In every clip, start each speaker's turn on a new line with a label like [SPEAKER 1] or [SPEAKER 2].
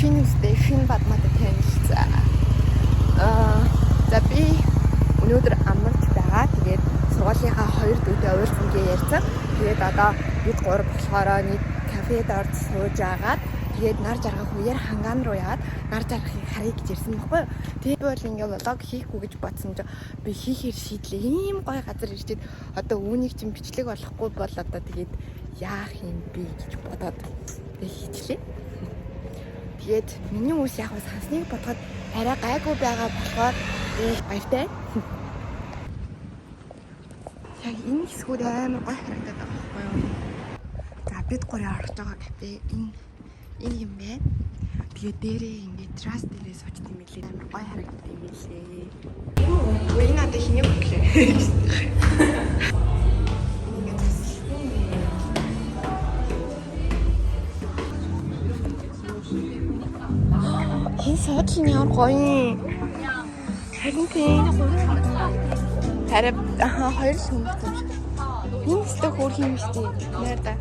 [SPEAKER 1] Шинэ үстэй, шинэ бадмаатай танилцаа. За би өнөөдөр амарч байгаа. Тэгээд сургуулийнхаа хоёр дүүтэй уулзсан гэж ярьсан. Тэгээд одоо бид гурав болохоор нэг кафед орж сууж агаад тэгээд нар жаргах үеэр хангаан руу яваад нар жаргахыг харъя гэж ярьсан байхгүй юу. Тэгээд би бол ингээ влог хийхгүй гэж бодсон чинь би хийхээр шийдлээ. Ийм гоё газар ирчээд одоо үүнийг чинь бичлэг болохгүй бол одоо тэгээд яах юм бэ гэж бодоод тэгээд хийчлээ. Тэгээд миний үс яг сансныг бодоход арай гайгүй байгаа болохоор би баяртай. Яг энэ хэсгүүд амар гоё харагдаад байгаа байхгүй юу? За бид гурийн орж байгаа кафе энэ юм байна. Тэгээд дээрээ ингээд террас дээрээ сууж юм билээ. Амар гоё харагддаг юм билээ. Үгүй энэ одоо хэний хөглөө. Ингээд тусалсан юм байна. Энэ суудлын нь ямар гоё юм. Харин тийм. Харин аха хоёр л хүмүүс юм шиг. Энэ өстө хөөх юм шүү дээ. Найрда.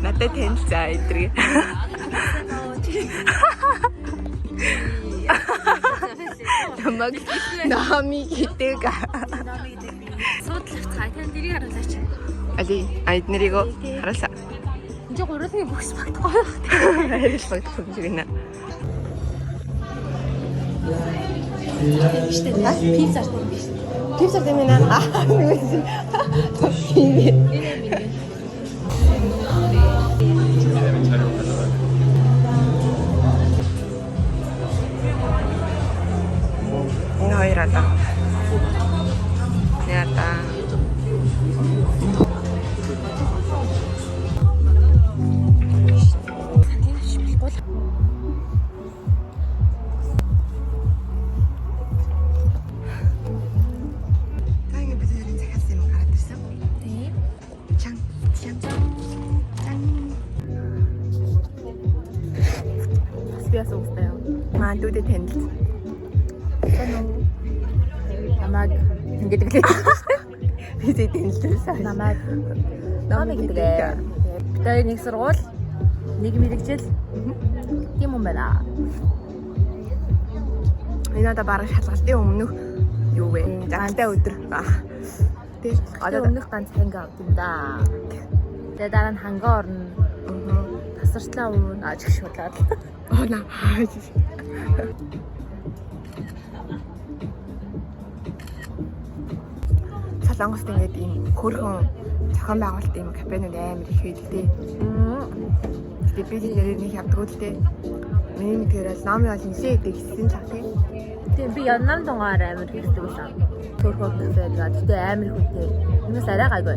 [SPEAKER 1] Надад танилцаа эдрэг. Намайг Нами гэдэг.
[SPEAKER 2] Суудлах цаа. Тань дэрийг харуулаач.
[SPEAKER 1] Али а эднэрийг харуулсаа.
[SPEAKER 2] Энд чинь гурван бүхс багтахгүй байх.
[SPEAKER 1] Хариулах юм шиг нэ.
[SPEAKER 2] Тийм шүү дээ. Пицца арт юм биш.
[SPEAKER 1] Пицца тийм ээ. Аа нэг юм. Тийм ээ.
[SPEAKER 3] 준비되면 자료 가져가요.
[SPEAKER 1] Энэ хоёр одоо. Яа та. Та ингэ бид хоёрын захиалсан юм гараад ирсэн.
[SPEAKER 2] Тийм.
[SPEAKER 1] Чан чан чан.
[SPEAKER 2] Бас би бас уустай юу.
[SPEAKER 1] Маа дүүдээ танилцсан.
[SPEAKER 2] Намайг ингэж гэлээ.
[SPEAKER 1] Би зэ танилцсан.
[SPEAKER 2] Намайг Нами гэдэг. Бид хоёр нэг сургууль, нэг мэрэгжил. Тийм юм байна.
[SPEAKER 1] Энэ одоо бараг шалгалтын өмнөх юу вэ? Жаргалтай өдөр. Тэг.
[SPEAKER 2] Одоо өмнөх ганц ханга авд юм да. Тэгээ дараа нь ханга орно. Тасарчлаа уун аж гэх шудлаад.
[SPEAKER 1] Оо на. Солонгост ингээд ийм хөөрхөн зохион байгуулалт ийм кафенууд амар их байдаг тий. Тэгээ би тэрээр нэг явдггүй л тий. Миний мэдгээр бол номын бол нилээ гэдэг хэсэг л тий.
[SPEAKER 2] Тийм би яннам дунгаар амар хэрэгтэй байсан. Хөөрхөн кафе гэдэг. Гэтэ амар хүнтэй. Энэс арай гайгүй.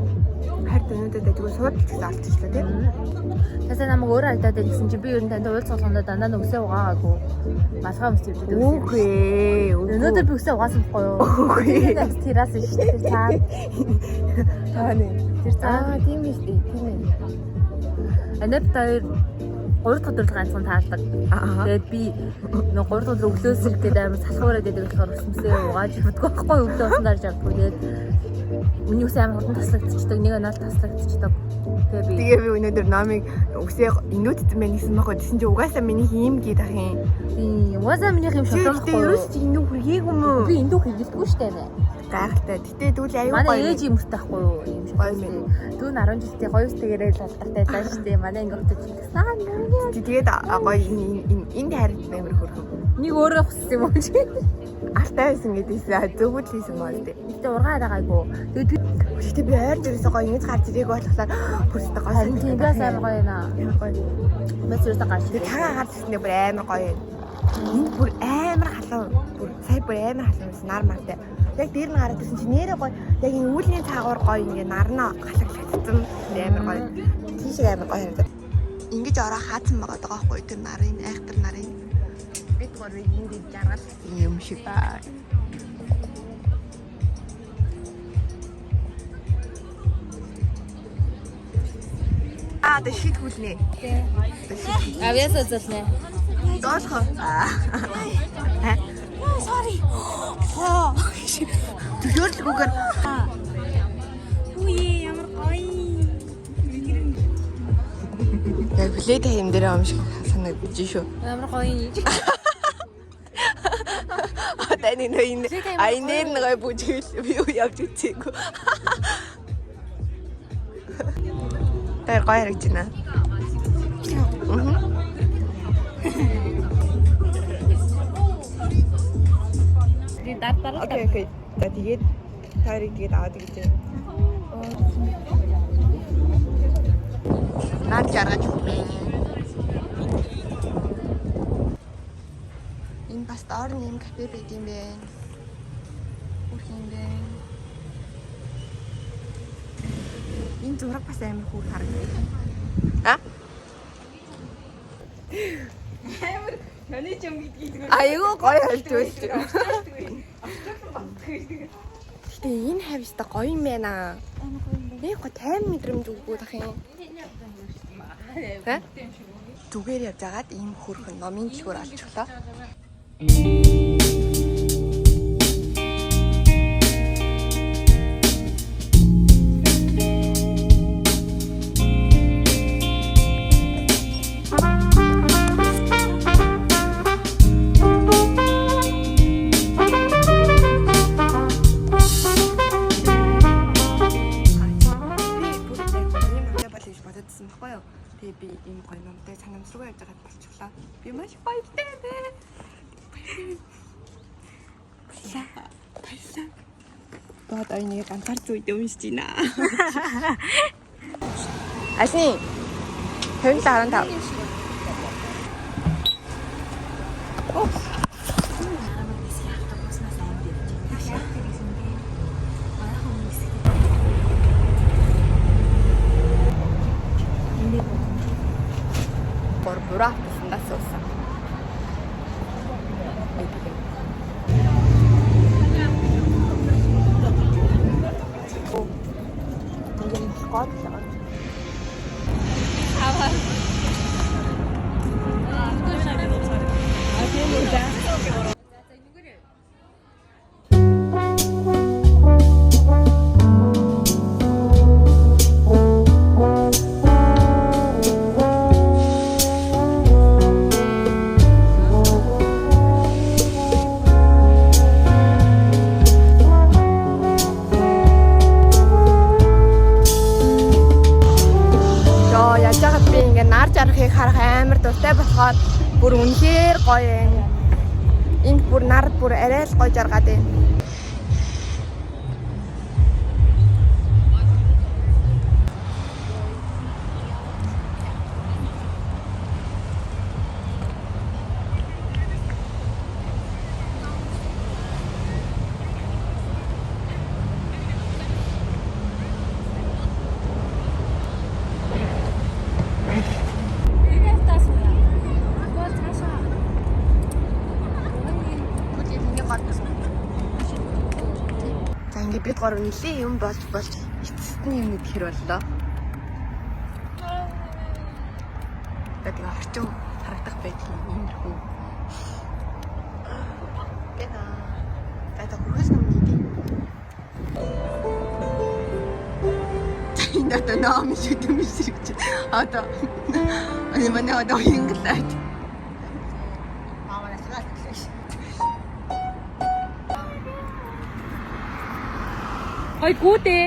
[SPEAKER 1] Харин өнөөдөр дажгүй суудал ч гэсэн олчихлоо тий.
[SPEAKER 2] Тасаа намайг өөр харагдаад байх гэсэн чи би ер нь танд уулз болгондоо дандаа нүгсээ угаагаагүй. Малгай өмс явж байдаг.
[SPEAKER 1] Үгүй ээ.
[SPEAKER 2] Өнөөдөр би үсээ угаасан байхгүй юу?
[SPEAKER 1] Үгүй.
[SPEAKER 2] Террас шүү дээ. Тэр цаа.
[SPEAKER 1] Аа нэ.
[SPEAKER 2] Тэр цаа.
[SPEAKER 1] Аа тийм ээ шүү дээ. Тийм ээ.
[SPEAKER 2] Анад хоёр 3 дахь өдөр л ганцхан таардаг.
[SPEAKER 1] Аа.
[SPEAKER 2] Тэгээд би нэг 3 дахь өдөр өглөөс ирэхэд амар салхуураад байдаг болохоор өсмөсөө угааж явдаггүй байхгүй юу? Өглөө усан дарж авдаггүй. Тэгээд миний үсээ амар хурдан таслагдчихдаг. Нэг онол таслагдчихдаг. Тэгээд би
[SPEAKER 1] Тэгээ би өнөөдөр номыг үсээ инүүдсэн байх гэсэн байхгүй. Тэгсэн чи угаасаа миний ийм гээд ах юм.
[SPEAKER 2] тийм угаасаа минийх юм шотлоо
[SPEAKER 1] Гэхдээ ерөөс чи эндүү хүргээг юм уу?
[SPEAKER 2] би эндүү хэрэглэдэггүй шүү дээ.
[SPEAKER 1] Гайхалтай. Гэтэ дүүл аюу
[SPEAKER 2] Манай
[SPEAKER 1] гоё.
[SPEAKER 2] ээж юм өртөө байхгүй юу? Юм шиг.
[SPEAKER 1] Гоё юм.
[SPEAKER 2] Дүүн 10 жилтэй гоё үстэгээрээ л алдартай байлаа шүү дээ. Манай анги хотод гэсэн. Аа нөө.
[SPEAKER 1] Тэгээд гоё энэ энд харагдсан амар хөрхөн.
[SPEAKER 2] Нэг өөрөө хуссан юм уу чи?
[SPEAKER 1] Алтай байсан гэдээсээ зөвхөн л хийсэн маа дээ.
[SPEAKER 2] Гэтэ ургаа арай гайгүй. Тэгээд би
[SPEAKER 1] Гэтэ би ойр дээрээсээ гоё ингэж гарч ирээг болохоор бүрстэ гоё.
[SPEAKER 2] харин тийм бас амар гоё юм аа.
[SPEAKER 1] Амар гоё.
[SPEAKER 2] Бас юусаа гарч
[SPEAKER 1] Тэгээд
[SPEAKER 2] ирээ.
[SPEAKER 1] цагаан гарч ирсэндээ бүр амар гоё юм. Энд бүр амар халуун. Бүр сая бүр амар халуун байсан нар мартай. Яг дээр нь гараад ирсэн чи нэрээ гоё. Яг энэ үүлний цаагуур гоё ингээ нарна галаглагдсан. Амар гоё. Тийшээ амар гоё харагдаад. Ингэж ороо хаацсан байгаа даа байхгүй тэр нарын айхтар нарын. Бид гурвыг энд жаргал юм шиг ба. Аа, тэ шид хүлнэ.
[SPEAKER 2] Авьяас үзэлнэ.
[SPEAKER 1] Доошхоо. Аа.
[SPEAKER 2] Sorry.
[SPEAKER 1] Хоо. Төлөөлгүйгээр
[SPEAKER 2] Үе ямар гоё.
[SPEAKER 1] Playtime дээр юм шиг санагдаж шүү.
[SPEAKER 2] Ямар гоё юм.
[SPEAKER 1] Одоо энэ энэ а энэ дээр нэг гоё бүжиглэл би юу явж үзээгүй. Тэр гоё харагдаж байна.
[SPEAKER 2] Би дар дараа.
[SPEAKER 1] Okay, okay. За тэгээд таарыг тэгээд аваад гэж байна. Наад жаргаж хүрмээ. Энэ бас доор нь юм кафе байт юм байна. Хүрх юм байна. Энэ зураг бас амар хөөр харагдав. А?
[SPEAKER 4] Амар таны ч юм гэдгийг зүгээр.
[SPEAKER 1] Айгүй гоё хэлж байсан. Гэтэ энэ хавьста гоё юм байна. Нэг го 50 мэдрэмж өгөөд ах юм. Тэ? Зүгээр явж агаад ийм хөөрхөн номын дэлгүүр олчихлоо. Би бүр яг ийм номтой бол гэж бододсон баггүй юу? Тэгээ би ийм гоё номтой санамсаргүй явж байгаад болчихлоо. Би маш их баяртай байна. Баярлалаа. Баярлалаа. Бод ойныг ганцаар зүйд уншиж байна. Асни 27.5. Oops. Бор бура автобусандаа суусан. Ингээд гол л. Йоо, яаж яагаад би ингээ нар жаргахыг харах амар дуртай болохоор бүр үнэхээр гоё юм. Энд бүр нар бүр арай л гоё жаргаад байна. За ингээ бид гурав нилээ юм болж болж эцэст нь юм идэхэр боллоо. Тэгээ орчин харагдах байдал нь иймэрхүү. Бэна. За хөрхөөс юм нийтээ. Энэ одоо ном шиг юм шиг чи. Одоо ани манай одоо инглаад.
[SPEAKER 2] Гой гүү дээ.